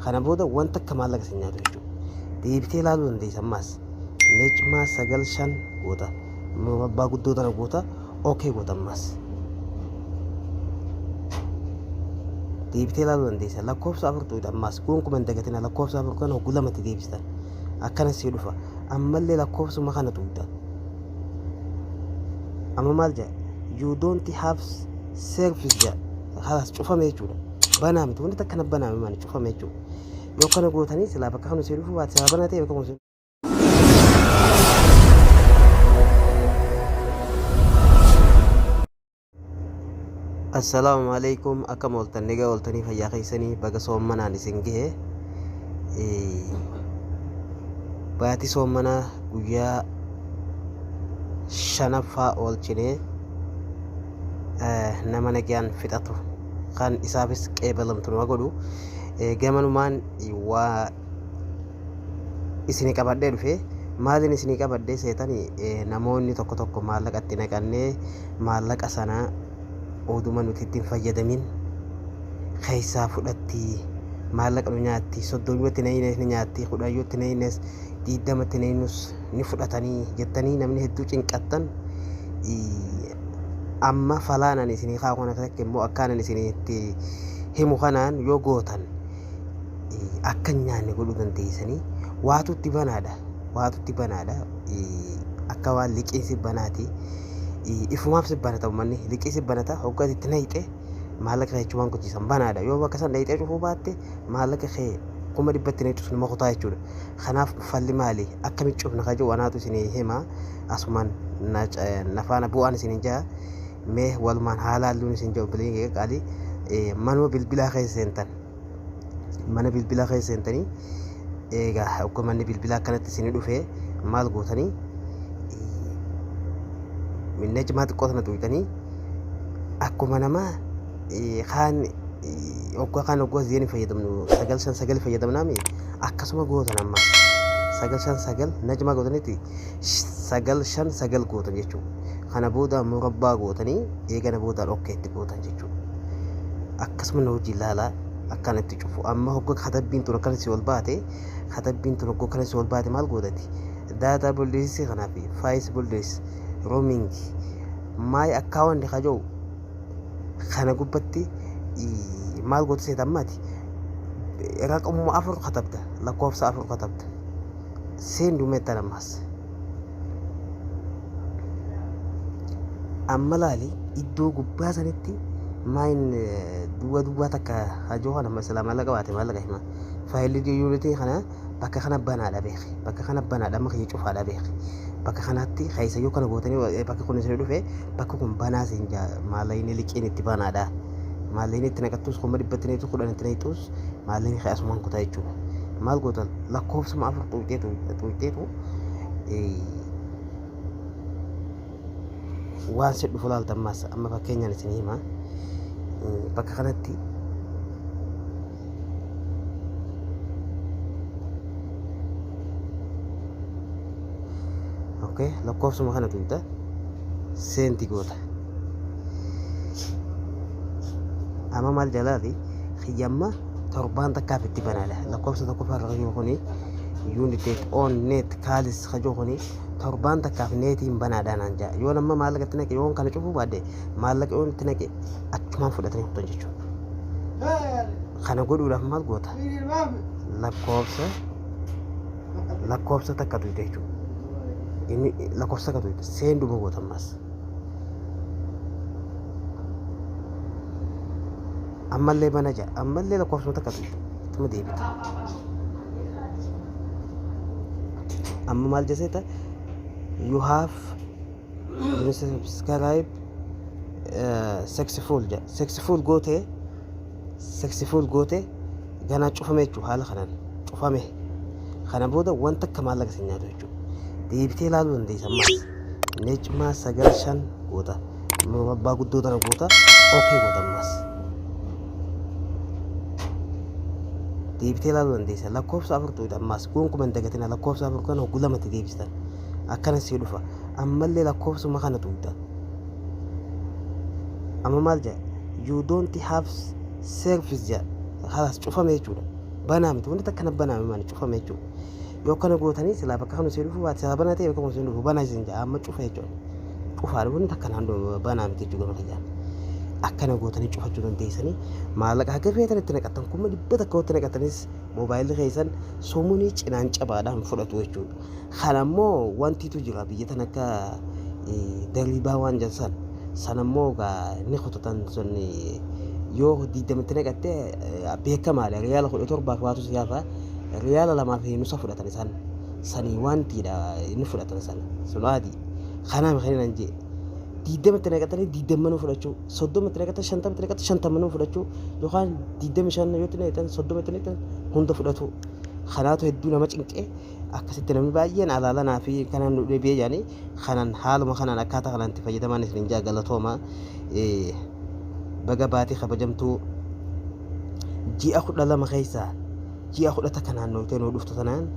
Kana booda wanta akka maallaqa sin nyaatu jechuudha. Deebitee ilaaluu dandeessa ammaas. Necmaa 9 5 goota. Murabbaa guddoo tana goota. Okay goota ammaas. Deebitee ilaaluu dandeessa. Lakkoofsa 4 tuqxa ammaas. Gonkumaa hin dagatina, lakkoofsa 4 kana hogguu lamatti deebistan. Akkana sii dhufa. Ammallee lakkoofsuma kana tuqxa. Amma maal jedha? "You don't have service" jedha. Kalaas, cufame jechuudha. Banaa miti, wanti akkana banaa maali, cufame jechuudha. Yoo kana gootanii silaa bakka kana sii dhufu baate, silaa banaa ta'e bakka kun. Assalaamu alaikum, akkam ooltan? Nagaa ooltanii? Fayyaa keessanii? Baga soommanaan isin gahe. Baatii soommanaa guyyaa shanaffaa oolchinee, nama nagaan fixatu kan isaafis qeebalamtu nama godhu. Gamanumaan waa isinii qabadhee dhufe. Maaliin isinii qabadhee seetanii? Namoonni tokko tokko maallaqa itti naqannee, maallaqa sana oduma nuti ittiin fayyadamin keessaa fudhatti, maallaqa nu nyaatti, 30tti naqnes ni nyaatti, 10tti naqnes, 20tti naqnus ni fudhatanii jettanii namni hedduu cinqattan. Amma falaanan isinii kaa'u kana takka immoo akkaanan isinitti himu kanaan yoo gootan akka hin nyaanne godhuu dandeessanii. Waatu itti banaadha, waatu itti banaadha, akka waan liqiin si banaati. Ifumaaf si banata, uummanni liqii si banata. Hoggaa itti naqxe maallaqa kee jechuun waan kuchiisan banaadha. Yoo bakka san dhaqxee cufuu baatte, maallaqa kee 100,000tti naqxus numa kutaa jechuudha. Kanaaf falli maali, akkamitti cufna ka jedhu anaatu isinii hima. Asumaan na faana bu'aan isinii jaa, mee walumaan haa laalluun isin jedhu. Bilbilee kee qaalii, manuma bilbilaa keessa seentan, mana bilbilaa keessa seentanii, egaa akka manni bilbilaa akkanatti isinii dhufe maal gootanii? Minna cimaa xiqqoo sana tuqxanii, akkuma namaa kaan hoggaa kaan hoggaa zeeni fayyadamnu 959 fayyadamnaami, akkasuma gootan. Ammas 959 najmaa gootanitti 959 gootan jechuudha. Kana booda murabbaa gootanii, eegana boodaan okaytti gootan jechuudha. Akkasuma na hojii ilaalaa akkanatti cufu. Amma hogga katabbiin tun akkana si ol baate, katabbiin tun hogga akkana si ol baate maal gootati? Data bills kanaa fi voice bills, roaming, my account ka jedhu kana gubbatti maal goota seeta? Ammaati raqamuma 4 katabda, lakkoofsa 4 katabda. Seen dumeettan ammas amma laali, iddoo gubbaa sanitti maayin duwwaa duwwaa takka hajoo kana masala maallaqa baate, maallaqa hima faayilii yuunitii kana bakka kana banaadha beeki, bakka kana banaadha. Amma kiyya cufaadha beeki. Bakka kanatti keessa yoo kana gootanii, bakka kun isin dhufe, bakka kun banaa siin jaa, maallaqni liqiin itti banaadha. Maallaqni itti naqattus, 100,000tti naqxus, 10tti naqxus, maallaqni kee asumaan kutaa jechuudha. Maal gootan? Lakkoofsuma 4 tuqxeetu tuqxeetu waan si dhufu laalta. Ammas amma fakkeenyaan isin hima, bakka kanatti okay, lakkoofsuma kana tuqxa, send goota. Amma maal jalaati? Kiyyamma torbaan takkaaf itti banaadha. Lakkoofsa tokkoffaa irra jiru kuni, united on net calls ka jiru kuni, torbaan takkaaf neetiin banaadha naan jaa. Yoo nama maallaqa itti naqe, yoon kana cufuu baadhe, maallaqa yoon itti naqe achumaan fudhatanii kutan jechuudha. Kana godhuudhaaf maal goota? Lakkoofsa takka tuyte jechuudha. Inni lakkoofsa takka tuyte, senduma goota ammas. Ammallee bana jaa, ammallee lakkoofsuma takka tuyte, ittuma deebita. Amma maal jeseeta? "You have subscribe successful" jedha. Successful goote, successful goote, ganaa cufame jechuudha. Haala kanaan cufame. Kana booda wanta akka maallaqa sin nyaatu jechuudha. Deebitee ilaaluu dandeessa ammas. Necmaa 9 5 goota, murabbaa guddoo tana goota, okay goota. Ammas deebitee ilaaluu dandeessa. Lakkoofsa 4 tuqxa ammas. Gonkumaa hin dagatina, lakkoofsa 4 kana hogguu lamatti deebistan akkana sii dhufa. Ammallee lakkoofsuma kana tuqxa. Amma maal jedha? "You don't have service" jedha. Kalaas, cufame jechuudha. Banaa miti, wanti takka banaa miti, cufame jechuudha. Yoo akkana gootanii silaa bakka kana isin dhufu baate, silaa banaa ta'e bakka kana isin dhufu banaa isin ja'a, amma cufa jechuudha. Cufaadha, wanti takka naannoo banaa miti jechuudha gama kiyyaan. Akkana gootanii cufachuu dandeessanii maallaqa haga feetan itti naqattan, 100,000 itti naqatanis moobaayilli keessan sumunii cinaan cabaadhaan fudhatu jechuudha. Kana immoo wantitu jira biyya tan akka dariibaa waan jedhan sana immoo ni kutatan. Sun yoo 20tti naqatte beekamaadha, riyaala 17f waatu si hafa, riyaala 2 fi nusa fudhatan isaan sanii, wantiidha inni fudhatan sana sun adii. Kanaaf kan inni jee 20tti naqatanii 20nuu fudhachuu, 30tti naqatan, 50tti naqatan 50nuu fudhachuu, yookaan 25 yoo itti naqatan, 30tti naqatan hunda fudhatu. Kanaatu hedduu nama cinqee akkasitti namni baay'een alaalanaa fi kanaan nu dhibee jedhanii kanaan haaluma kanaan akkaataa kanaan itti fayyadaman isin jaa. Galatooma. Baga baatii kabajamtuu ji'a 12 keessaa ji'a 11 naannoo nuu dhuftu tanaan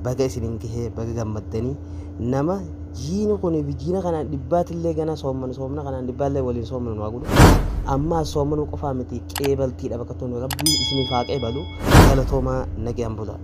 baga isinin gahee, baga gammaddanii. Nama jiini kun jiina kanaan dhibbaatillee gana soomman, soomna kanaan dhibbaallee waliin soomnu nu haa godhu. Ammaa soommanuu qofaa miti, qeebaltiidha bakka tonu. Rabbiin isiniif haa qeebalu. Galatoomaa, nagayaan bula.